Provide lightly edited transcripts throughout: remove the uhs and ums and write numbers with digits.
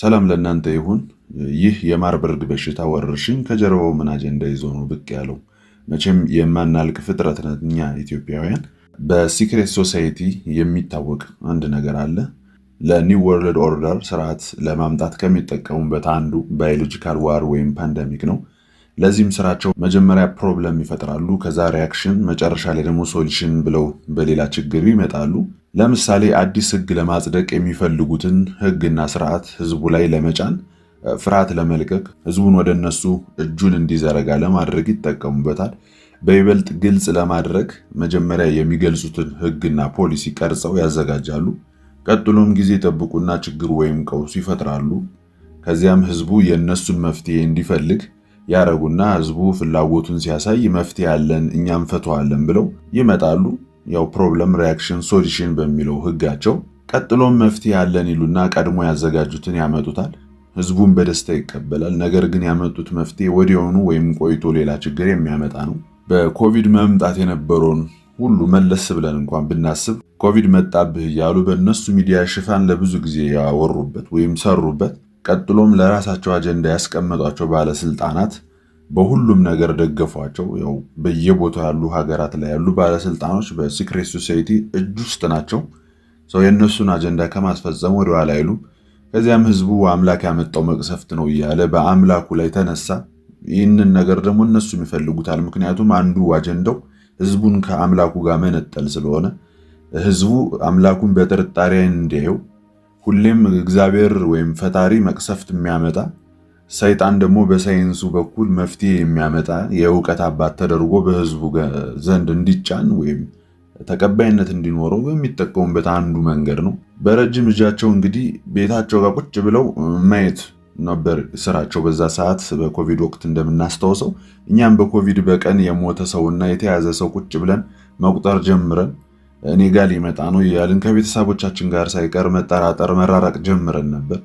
ሰላም ለእናንተ ይሁን። ይህ የማርበርግ በሽታ ወረርሽኝ ከጀርባው ምን አጀንዳ ይዞ ነው ብቅ ያለው? መቼም የማናልቅ ፍጥረት ነን እኛ ኢትዮጵያውያን። በ secret society የሚታወቅ አንድ ነገር አለ። ለ new world order ስርዓት ለማምጣት ከሚጠቀሙበት አንዱ biological war ወይም pandemic ነው። ለዚህም ስራቸው መጀመሪያ problem ይፈጥራሉ፣ ከዛ reaction፣ መጨረሻ ላይ ደግሞ solution ብለው በሌላ ችግር ይመጣሉ። ለምሳሌ አዲስ ህግ ለማጽደቅ የሚፈልጉትን ህግና ስርዓት ህዝቡ ላይ ለመጫን፣ ፍርሃት ለመልቀቅ፣ ህዝቡን ወደ እነሱ እጁን እንዲዘረጋ ለማድረግ ይጠቀሙበታል። በይበልጥ ግልጽ ለማድረግ መጀመሪያ የሚገልጹትን ህግና ፖሊሲ ቀርጸው ያዘጋጃሉ። ቀጥሎም ጊዜ ጠብቁና ችግር ወይም ቀውሱ ይፈጥራሉ። ከዚያም ህዝቡ የእነሱን መፍትሄ እንዲፈልግ ያረጉና ህዝቡ ፍላጎቱን ሲያሳይ መፍትሄ አለን እኛም እንፈታዋለን ብለው ይመጣሉ። ያው problem reaction solution በሚለው ህጋቸው። ቀጥሎም መፍትሄ አለን ይሉና ቀድሞ ያዘጋጁትን ያመጡታል። ህዝቡን በደስታ ይቀበላል። ነገር ግን ያመጡት መፍትሄ ወዲያውኑ ወይም ቆይቶ ሌላ ችግር የሚያመጣ ነው። በኮቪድ መምጣት የነበረውን ሁሉ መለስ ብለን እንኳን ብናስብ ኮቪድ መጣብህ እያሉ በእነሱ ሚዲያ ሽፋን ለብዙ ጊዜ ያወሩበት ወይም ሰሩበት። ቀጥሎም ለራሳቸው አጀንዳ ያስቀመጧቸው ባለስልጣናት በሁሉም ነገር ደገፏቸው። ያው በየቦታው ያሉ ሀገራት ላይ ያሉ ባለስልጣኖች በ secret society እጅ ውስጥ ናቸው። ሰው የእነሱን አጀንዳ ከማስፈጸም ወደኋላ አይሉም። ከዚያም ህዝቡ አምላክ ያመጣው መቅሰፍት ነው እያለ በአምላኩ ላይ ተነሳ። ይህንን ነገር ደግሞ እነሱም ይፈልጉታል። ምክንያቱም አንዱ አጀንዳው ህዝቡን ከአምላኩ ጋር መነጠል ስለሆነ ህዝቡ አምላኩን በጥርጣሬ እንዲያየው፣ ሁሌም እግዚአብሔር ወይም ፈጣሪ መቅሰፍት የሚያመጣ፣ ሰይጣን ደግሞ በሳይንሱ በኩል መፍትሄ የሚያመጣ የእውቀት አባት ተደርጎ በህዝቡ ዘንድ እንዲጫን ወይም ተቀባይነት እንዲኖረው የሚጠቀሙበት አንዱ መንገድ ነው። በረጅም እጃቸው እንግዲህ ቤታቸው ጋር ቁጭ ብለው ማየት ነበር ስራቸው በዛ ሰዓት በኮቪድ ወቅት። እንደምናስታውሰው እኛም በኮቪድ በቀን የሞተ ሰውና የተያዘ ሰው ቁጭ ብለን መቁጠር ጀምረን እኔ ጋር ሊመጣ ነው እያልን ከቤተሰቦቻችን ጋር ሳይቀር መጠራጠር፣ መራራቅ ጀምረን ነበር።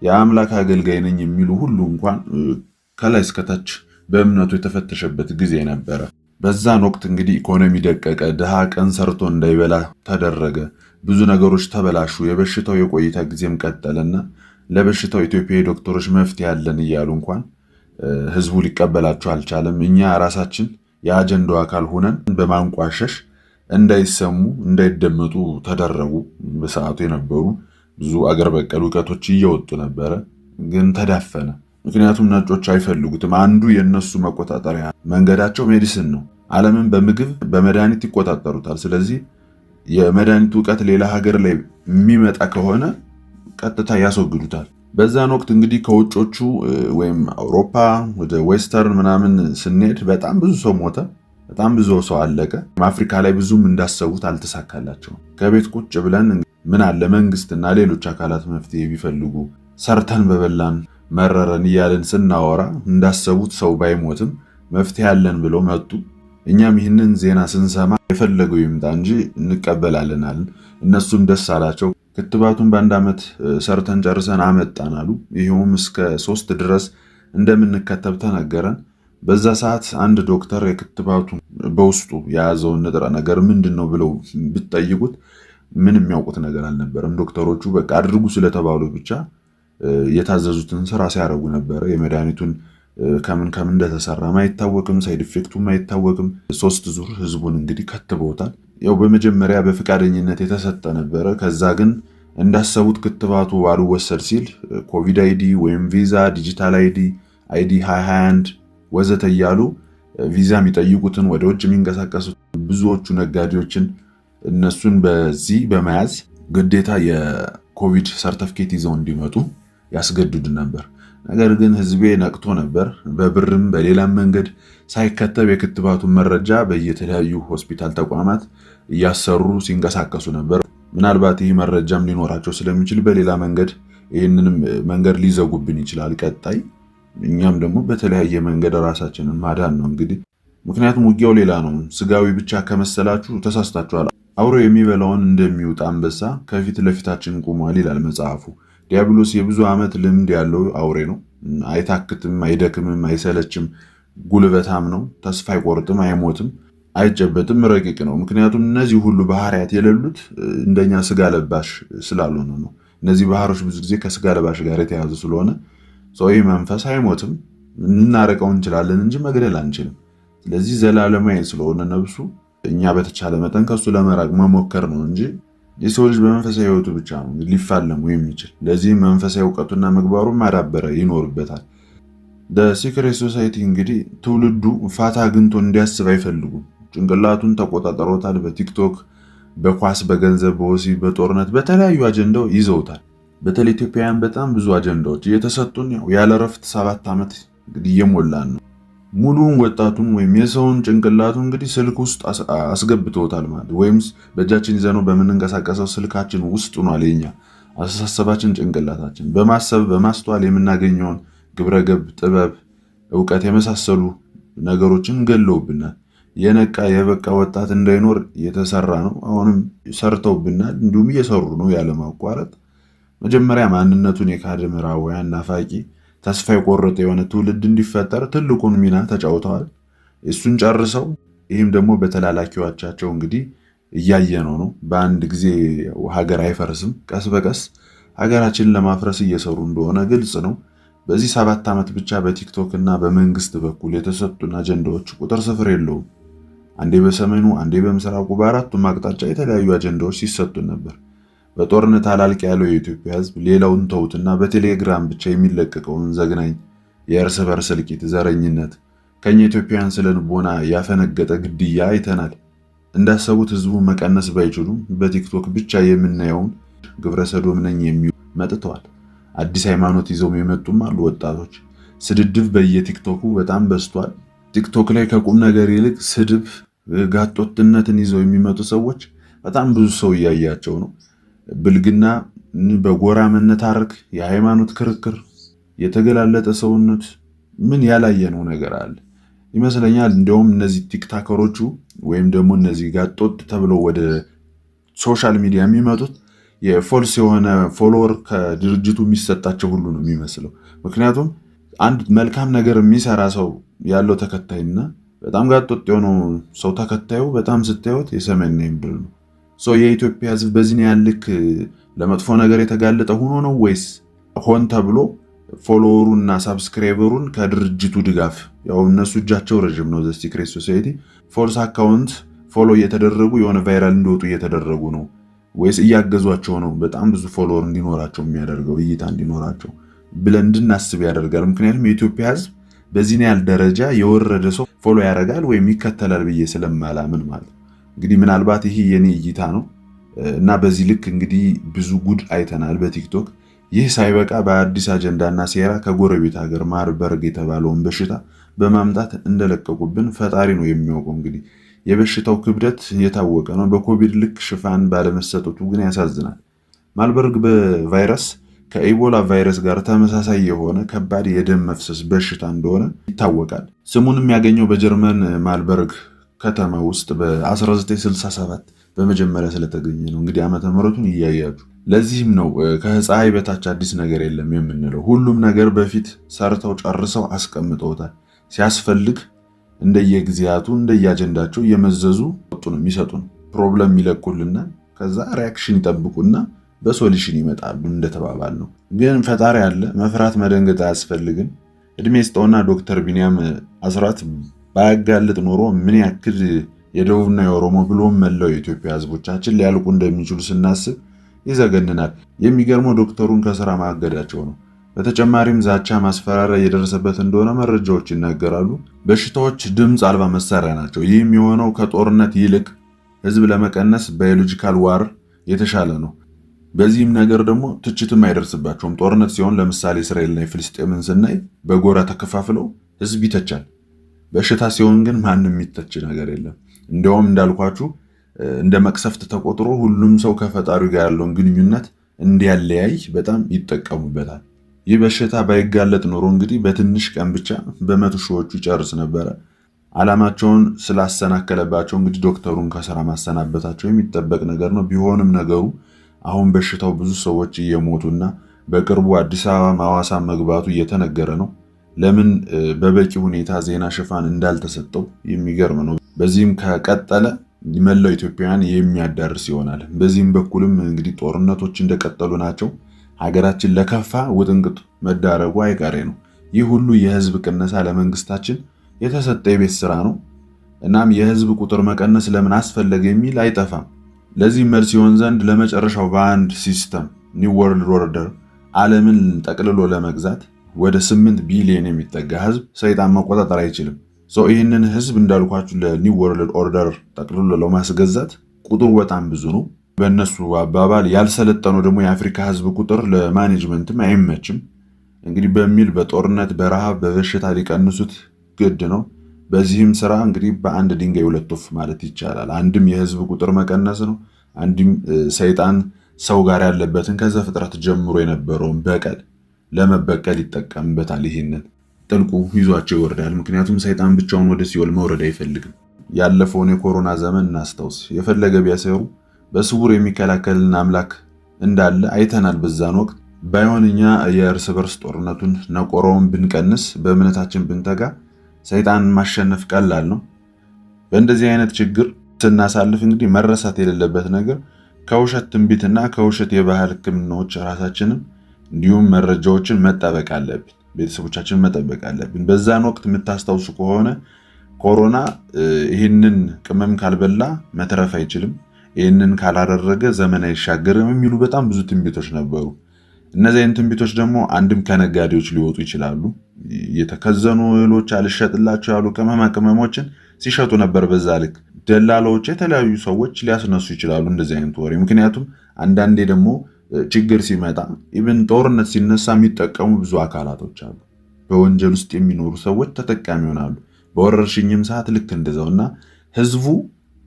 የአምላክ አገልጋይ ነኝ የሚሉ ሁሉ እንኳን ከላይ እስከታች በእምነቱ የተፈተሸበት ጊዜ ነበረ። በዛን ወቅት እንግዲህ ኢኮኖሚ ደቀቀ፣ ድሃ ቀን ሰርቶ እንዳይበላ ተደረገ፣ ብዙ ነገሮች ተበላሹ። የበሽታው የቆይታ ጊዜም ቀጠለና ለበሽታው ኢትዮጵያዊ ዶክተሮች መፍትሄ ያለን እያሉ እንኳን ህዝቡ ሊቀበላቸው አልቻለም። እኛ ራሳችን የአጀንዳው አካል ሆነን በማንቋሸሽ እንዳይሰሙ እንዳይደመጡ ተደረጉ። በሰዓቱ የነበሩ ብዙ አገር በቀል እውቀቶች እየወጡ ነበረ፣ ግን ተዳፈነ። ምክንያቱም ነጮች አይፈልጉትም። አንዱ የእነሱ መቆጣጠሪያ መንገዳቸው medicine ነው። ዓለምን በምግብ በመድኃኒት ይቆጣጠሩታል። ስለዚህ የመድኃኒት እውቀት ሌላ ሀገር ላይ የሚመጣ ከሆነ ቀጥታ ያስወግዱታል። በዛን ወቅት እንግዲህ ከውጮቹ ወይም አውሮፓ ወደ western ምናምን ስንሄድ በጣም ብዙ ሰው ሞተ። በጣም ብዙ ሰው አለቀ። አፍሪካ ላይ ብዙም እንዳሰቡት አልተሳካላቸውም። ከቤት ቁጭ ብለን ምን አለ መንግስትና ሌሎች አካላት መፍትሄ ቢፈልጉ፣ ሰርተን በበላን መረረን እያልን ስናወራ እንዳሰቡት ሰው ባይሞትም መፍትሄ አለን ብለው መጡ። እኛም ይህንን ዜና ስንሰማ የፈለገው ይምጣ እንጂ እንቀበላለን አልን። እነሱም ደስ አላቸው። ክትባቱን በአንድ ዓመት ሰርተን ጨርሰን አመጣን አሉ። ይኸውም እስከ 3 ድረስ እንደምንከተብ ተነገረን። በዛ ሰዓት አንድ ዶክተር የክትባቱ በውስጡ የያዘውን ንጥረ ነገር ምንድን ነው ብለው ብትጠይቁት ምንም የሚያውቁት ነገር አልነበረም። ዶክተሮቹ በቃ አድርጉ ስለተባሉ ብቻ የታዘዙትን ስራ ሲያደርጉ ነበረ። የመድኃኒቱን ከምን ከምን እንደተሰራም አይታወቅም፣ side effect ኡም አይታወቅም። 3 ዙር ህዝቡን እንግዲህ ከትበውታል። ያው በመጀመሪያ በፈቃደኝነት የተሰጠ ነበረ። ከዛ ግን እንዳሰቡት ክትባቱ አልወሰድ ሲል ኮቪድ ID ወይም ቪዛ፣ digital ID፣ ID 2021 ወዘተ እያሉ ቪዛ የሚጠይቁትን፣ ወደ ውጭ የሚንቀሳቀሱት ብዙዎቹ ነጋዴዎችን እነሱን በዚህ በመያዝ ግዴታ የኮቪድ ሰርተፍኬት ይዘው እንዲመጡ ያስገድዱ ነበር። ነገር ግን ህዝቤ ነቅቶ ነበር። በብርም በሌላም መንገድ ሳይከተብ የክትባቱን መረጃ በየተለያዩ ሆስፒታል ተቋማት እያሰሩ ሲንቀሳቀሱ ነበር። ምናልባት ይህ መረጃም ሊኖራቸው ስለሚችል በሌላ መንገድ ይህንንም መንገድ ሊዘጉብን ይችላል ቀጣይ። እኛም ደግሞ በተለያየ መንገድ ራሳችንን ማዳን ነው እንግዲህ። ምክንያቱም ውጊያው ሌላ ነው። ስጋዊ ብቻ ከመሰላችሁ ተሳስታችኋል። አውሬው የሚበላውን እንደሚውጥ አንበሳ ከፊት ለፊታችን ቆሟል ይላል መጽሐፉ። ዲያብሎስ የብዙ ዓመት ልምድ ያለው አውሬ ነው። አይታክትም፣ አይደክምም፣ አይሰለችም። ጉልበታም ነው። ተስፋ አይቆርጥም፣ አይሞትም። አይጨበጥም፣ ረቂቅ ነው። ምክንያቱም እነዚህ ሁሉ ባህሪያት የሌሉት እንደኛ ስጋ ለባሽ ስላልሆነ ነው። እነዚህ ባህሮች ብዙ ጊዜ ከስጋ ለባሽ ጋር የተያዙ ስለሆነ ሰው ይህ መንፈስ አይሞትም፣ ልናርቀው እንችላለን እንጂ መግደል አንችልም። ስለዚህ ዘላለማዊ ስለሆነ ነብሱ እኛ በተቻለ መጠን ከሱ ለመራቅ መሞከር ነው እንጂ የሰው ልጅ በመንፈሳዊ ሕይወቱ ብቻ ነው ሊፋለሙ የሚችል። ለዚህም መንፈሳዊ እውቀቱና ምግባሩ ማዳበረ ይኖርበታል። Secret society እንግዲህ ትውልዱ ፋታ አግኝቶ እንዲያስብ አይፈልጉም። ጭንቅላቱን ተቆጣጠሮታል። በቲክቶክ፣ በኳስ፣ በገንዘብ፣ በወሲብ፣ በጦርነት፣ በተለያዩ አጀንዳው ይዘውታል። በተለይ ኢትዮጵያውያን በጣም ብዙ አጀንዳዎች እየተሰጡን ያለ እረፍት 7 ዓመት እንግዲህ እየሞላን ነው። ሙሉውን ወጣቱን ወይም የሰውን ጭንቅላቱ እንግዲህ ስልክ ውስጥ አስገብተውታል ማለት ወይም በእጃችን ይዘነው በምንንቀሳቀሰው ስልካችን ውስጥ ሆኗል። የኛ አስተሳሰባችን፣ ጭንቅላታችን በማሰብ በማስተዋል የምናገኘውን ግብረገብ፣ ጥበብ፣ እውቀት የመሳሰሉ ነገሮችን ገለውብናል። የነቃ የበቃ ወጣት እንዳይኖር የተሰራ ነው። አሁንም ሰርተውብናል፣ እንዲሁም እየሰሩ ነው ያለማቋረጥ። መጀመሪያ ማንነቱን የካደ ምዕራባውያን ናፋቂ ተስፋ የቆረጠ የሆነ ትውልድ እንዲፈጠር ትልቁን ሚና ተጫውተዋል። እሱን ጨርሰው ይህም ደግሞ በተላላኪዎቻቸው እንግዲህ እያየነው ነው። በአንድ ጊዜ ሀገር አይፈርስም። ቀስ በቀስ ሀገራችንን ለማፍረስ እየሰሩ እንደሆነ ግልጽ ነው። በዚህ 7 ዓመት ብቻ በቲክቶክ እና በመንግስት በኩል የተሰጡን አጀንዳዎች ቁጥር ስፍር የለውም። አንዴ በሰሜኑ፣ አንዴ በምስራቁ፣ በአራቱም አቅጣጫ የተለያዩ አጀንዳዎች ሲሰጡን ነበር። በጦርነት አላልቅ ያለው የኢትዮጵያ ሕዝብ ሌላውን ተውትና በቴሌግራም ብቻ የሚለቀቀውን ዘግናኝ የእርስ በርስ እልቂት፣ ዘረኝነት፣ ከኛ ኢትዮጵያውያን ስነ ልቦና ያፈነገጠ ግድያ አይተናል። እንዳሰቡት ሕዝቡ መቀነስ ባይችሉም በቲክቶክ ብቻ የምናየውን ግብረ ሰዶም ነኝ የሚሉ መጥተዋል። አዲስ ሃይማኖት ይዘው የመጡም አሉ ወጣቶች። ስድድብ በየቲክቶኩ በጣም በዝቷል። ቲክቶክ ላይ ከቁም ነገር ይልቅ ስድብ፣ ጋጦትነትን ይዘው የሚመጡ ሰዎች በጣም ብዙ ሰው እያያቸው ነው። ብልግና፣ በጎራ መነታረክ፣ የሃይማኖት ክርክር፣ የተገላለጠ ሰውነት ምን ያላየነው ነገር አለ ይመስለኛል። እንዲያውም እነዚህ ቲክታከሮቹ ወይም ደግሞ እነዚህ ጋጦጥ ተብለው ወደ social media የሚመጡት የ false የሆነ follower ከድርጅቱ የሚሰጣቸው ሁሉ ነው የሚመስለው። ምክንያቱም አንድ መልካም ነገር የሚሰራ ሰው ያለው ተከታይና በጣም ጋጦጥ የሆነው ሰው ተከታዩ በጣም ስታዩት የሰማይና የምድር ነው። የኢትዮጵያ ሕዝብ በዚህ ያህል ልክ ለመጥፎ ነገር የተጋለጠ ሆኖ ነው ወይስ ሆን ተብሎ follower ኡን እና subscriber ኡን ከድርጅቱ ድጋፍ፣ ያው እነሱ እጃቸው ረዥም ነው፣ The Secret Society false account follow እየተደረጉ የሆነ viral እንዲወጡ እየተደረጉ ነው ወይስ እያገዟቸው ነው በጣም ብዙ follower እንዲኖራቸው የሚያደርገው እይታ እንዲኖራቸው ብለን እንድናስብ ያደርጋል። ምክንያቱም የኢትዮጵያ ሕዝብ በዚህ ያህል ደረጃ የወረደ ሰው follow ያደርጋል ወይም ይከተላል ብዬ ስለማላምን ማለት ነው። እንግዲህ ምናልባት ይሄ የኔ እይታ ነው እና በዚህ ልክ እንግዲህ ብዙ ጉድ አይተናል በቲክቶክ። ይህ ሳይበቃ በአዲስ አጀንዳና ሴራ ከጎረቤት ሀገር ማርበርግ የተባለውን በሽታ በማምጣት እንደለቀቁብን ፈጣሪ ነው የሚያውቀው። እንግዲህ የበሽታው ክብደት የታወቀ ነው። በኮቪድ ልክ ሽፋን ባለመሰጠቱ ግን ያሳዝናል። ማርበርግ በቫይረስ ከኢቦላ ቫይረስ ጋር ተመሳሳይ የሆነ ከባድ የደም መፍሰስ በሽታ እንደሆነ ይታወቃል። ስሙን የሚያገኘው በጀርመን ማርበርግ ከተማ ውስጥ በ1967 በመጀመሪያ ስለተገኘ ነው። እንግዲህ ዓመተ ምሕረቱን እያያችሁ። ለዚህም ነው ከፀሐይ በታች አዲስ ነገር የለም የምንለው። ሁሉም ነገር በፊት ሰርተው ጨርሰው አስቀምጠውታል። ሲያስፈልግ እንደየጊዜያቱ እንደየአጀንዳቸው እየመዘዙ ነው የሚሰጡን። Problem ይለቁልና ከዛ reaction ይጠብቁና በ solution ይመጣሉ እንደተባባል ነው። ግን ፈጣሪ አለ፣ መፍራት መደንገጥ አያስፈልግም። እድሜ ስጠውና ዶክተር ቢንያም አስራት ባያጋልጥ ኖሮ ምን ያክል የደቡብና የኦሮሞ ብሎም መላው የኢትዮጵያ ሕዝቦቻችን ሊያልቁ እንደሚችሉ ስናስብ ይዘገንናል። የሚገርመው ዶክተሩን ከስራ ማገዳቸው ነው። በተጨማሪም ዛቻ፣ ማስፈራሪያ እየደረሰበት እንደሆነ መረጃዎች ይናገራሉ። በሽታዎች ድምፅ አልባ መሳሪያ ናቸው። ይህም የሆነው ከጦርነት ይልቅ ህዝብ ለመቀነስ biological war የተሻለ ነው። በዚህም ነገር ደግሞ ትችትም አይደርስባቸውም። ጦርነት ሲሆን ለምሳሌ እስራኤልና የፍልስጤምን ስናይ በጎራ ተከፋፍለው ህዝብ ይተቻል። በሽታ ሲሆን ግን ማንም የሚተች ነገር የለም። እንዲያውም እንዳልኳችሁ እንደ መቅሰፍት ተቆጥሮ ሁሉም ሰው ከፈጣሪው ጋር ያለውን ግንኙነት እንዲያለያይ በጣም ይጠቀሙበታል። ይህ በሽታ ባይጋለጥ ኖሮ እንግዲህ በትንሽ ቀን ብቻ በመቶ ሺዎቹ ይጨርስ ነበረ። ዓላማቸውን ስላሰናከለባቸው እንግዲህ ዶክተሩን ከስራ ማሰናበታቸው የሚጠበቅ ነገር ነው። ቢሆንም ነገሩ አሁን በሽታው ብዙ ሰዎች እየሞቱና በቅርቡ አዲስ አበባ ሐዋሳ መግባቱ እየተነገረ ነው። ለምን በበቂ ሁኔታ ዜና ሽፋን እንዳልተሰጠው የሚገርም ነው። በዚህም ከቀጠለ መላው ኢትዮጵያውያን የሚያዳርስ ይሆናል። በዚህም በኩልም እንግዲህ ጦርነቶች እንደቀጠሉ ናቸው። ሀገራችን ለከፋ ውጥንቅጥ መዳረጉ አይቀሬ ነው። ይህ ሁሉ የህዝብ ቅነሳ ለመንግስታችን የተሰጠ የቤት ስራ ነው። እናም የህዝብ ቁጥር መቀነስ ለምን አስፈለገ የሚል አይጠፋም። ለዚህ መልስ ይሆን ዘንድ ለመጨረሻው በአንድ system new world order ዓለምን ጠቅልሎ ለመግዛት ወደ 8 ቢሊዮን የሚጠጋ ህዝብ ሰይጣን መቆጣጠር አይችልም። So ይህንን ህዝብ እንዳልኳችሁ ለ new world order ጠቅልሎ ለማስገዛት ቁጥሩ በጣም ብዙ ነው። በእነሱ አባባል ያልሰለጠነው ደግሞ የአፍሪካ ህዝብ ቁጥር ለ management ም አይመችም እንግዲህ በሚል በጦርነት፣ በረሃብ፣ በበሽታ ሊቀንሱት ግድ ነው። በዚህም ስራ እንግዲህ በአንድ ድንጋይ ሁለት ወፍ ማለት ይቻላል። አንድም የህዝብ ቁጥር መቀነስ ነው። አንድም ሰይጣን ሰው ጋር ያለበትን ከዘፍጥረት ጀምሮ የነበረውን በቀል ለመበቀል ይጠቀምበታል። ይህንን ጥልቁ ይዟቸው ይወርዳል። ምክንያቱም ሰይጣን ብቻውን ወደ ሲኦል መውረድ አይፈልግም። ያለፈውን የኮሮና ዘመን እናስታውስ። የፈለገ ቢያሰሩ በስውር የሚከላከልን አምላክ እንዳለ አይተናል በዛን ወቅት። ባይሆን እኛ የእርስ በርስ ጦርነቱን ነቆራውን ብንቀንስ፣ በእምነታችን ብንተጋ ሰይጣንን ማሸነፍ ቀላል ነው። በእንደዚህ አይነት ችግር ስናሳልፍ እንግዲህ መረሳት የሌለበት ነገር ከውሸት ትንቢትና ከውሸት የባህል ሕክምናዎች ራሳችንን እንዲሁም መረጃዎችን መጠበቅ አለብን። ቤተሰቦቻችንን መጠበቅ አለብን። በዛን ወቅት የምታስታውሱ ከሆነ ኮሮና ይህንን ቅመም ካልበላ መትረፍ አይችልም፣ ይህንን ካላደረገ ዘመን አይሻገርም የሚሉ በጣም ብዙ ትንቢቶች ነበሩ። እነዚህ አይነት ትንቢቶች ደግሞ አንድም ከነጋዴዎች ሊወጡ ይችላሉ። የተከዘኑ እህሎች አልሸጥላቸው ያሉ ቅመማ ቅመሞችን ሲሸጡ ነበር። በዛ ልክ ደላላዎች፣ የተለያዩ ሰዎች ሊያስነሱ ይችላሉ እንደዚህ አይነት ወሬ። ምክንያቱም አንዳንዴ ደግሞ ችግር ሲመጣ፣ even ጦርነት ሲነሳ የሚጠቀሙ ብዙ አካላቶች አሉ። በወንጀል ውስጥ የሚኖሩ ሰዎች ተጠቃሚ ይሆናሉ። በወረርሽኝም ሰዓት ልክ እንደዛው እና ህዝቡ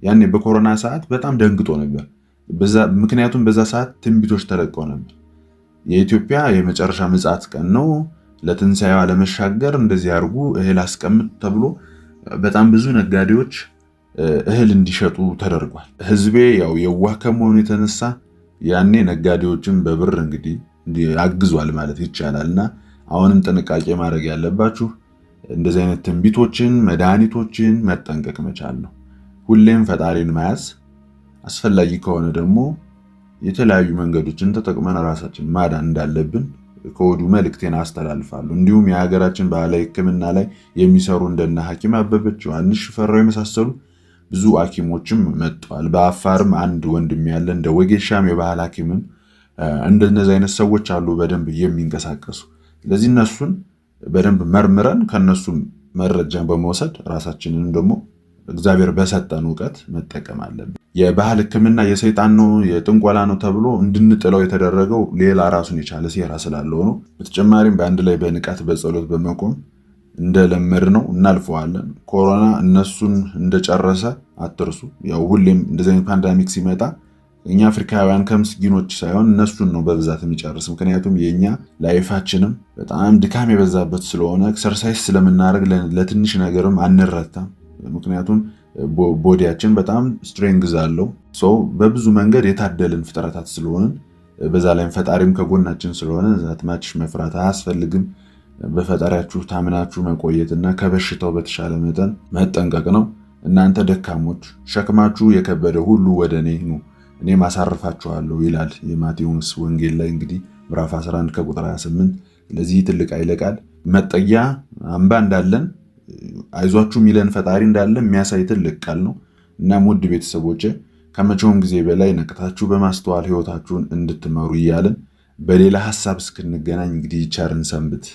ያኔ በኮሮና ሰዓት በጣም ደንግጦ ነበር። ምክንያቱም በዛ ሰዓት ትንቢቶች ተለቀው ነበር። የኢትዮጵያ የመጨረሻ ምጽአት ቀን ነው፣ ለትንሳኤዋ ለመሻገር እንደዚህ አድርጉ፣ እህል አስቀምጥ ተብሎ በጣም ብዙ ነጋዴዎች እህል እንዲሸጡ ተደርጓል። ህዝቤ ያው የዋህ ከመሆኑ የተነሳ ያኔ ነጋዴዎችን በብር እንግዲህ አግዟል ማለት ይቻላል። እና አሁንም ጥንቃቄ ማድረግ ያለባችሁ እንደዚህ አይነት ትንቢቶችን፣ መድኃኒቶችን መጠንቀቅ መቻል ነው። ሁሌም ፈጣሪን መያዝ፣ አስፈላጊ ከሆነ ደግሞ የተለያዩ መንገዶችን ተጠቅመን ራሳችን ማዳን እንዳለብን ከወዲሁ መልእክቴን አስተላልፋለሁ። እንዲሁም የሀገራችን ባህላዊ ሕክምና ላይ የሚሰሩ እንደነ ሐኪም አበበች፣ ዮሐንስ ሽፈራው የመሳሰሉ ብዙ ሐኪሞችም መጥተዋል። በአፋርም አንድ ወንድም ያለ እንደ ወጌሻም የባህል ሐኪምም እንደነዚህ አይነት ሰዎች አሉ በደንብ የሚንቀሳቀሱ። ስለዚህ እነሱን በደንብ መርምረን ከነሱም መረጃን በመውሰድ ራሳችንን ደግሞ እግዚአብሔር በሰጠን እውቀት መጠቀም አለብን። የባህል ሕክምና የሰይጣን ነው፣ የጥንቆላ ነው ተብሎ እንድንጥለው የተደረገው ሌላ ራሱን የቻለ ሴራ ስላለው ነው። በተጨማሪም በአንድ ላይ በንቃት በጸሎት በመቆም እንደለመድ ነው እናልፈዋለን። ኮሮና እነሱን እንደጨረሰ አትርሱ። ያው ሁሌም እንደዚህ አይነት pandemic ሲመጣ እኛ አፍሪካውያን ከምስኪኖች ሳይሆን እነሱን ነው በብዛት የሚጨርስ። ምክንያቱም የእኛ life ኣችንም በጣም ድካም የበዛበት ስለሆነ፣ exercise ስለምናደርግ ለትንሽ ነገርም አንረታም። ምክንያቱም body ያችን በጣም strength አለው። So በብዙ መንገድ የታደልን ፍጥረታት ስለሆንን፣ በዛ ላይም ፈጣሪም ከጎናችን ስለሆነ that much መፍራት አያስፈልግም። በፈጣሪያችሁ ታምናችሁ መቆየት እና ከበሽታው በተሻለ መጠን መጠንቀቅ ነው። እናንተ ደካሞች፣ ሸክማችሁ የከበደ ሁሉ ወደ እኔ ኑ፣ እኔም አሳርፋችኋለሁ ይላል የማቴዎስ ወንጌል ላይ እንግዲህ ምዕራፍ 11 ከቁጥር 28። ለዚህ ትልቅ ኃይለ ቃል መጠጊያ አምባ እንዳለን፣ አይዟችሁ የሚለን ፈጣሪ እንዳለ የሚያሳይ ትልቅ ቃል ነው። እናም ውድ ቤተሰቦቼ፣ ከመቼውም ጊዜ በላይ ነቅታችሁ በማስተዋል ህይወታችሁን እንድትመሩ እያልን በሌላ ሀሳብ እስክንገናኝ እንግዲህ ቸርን ሰንብት።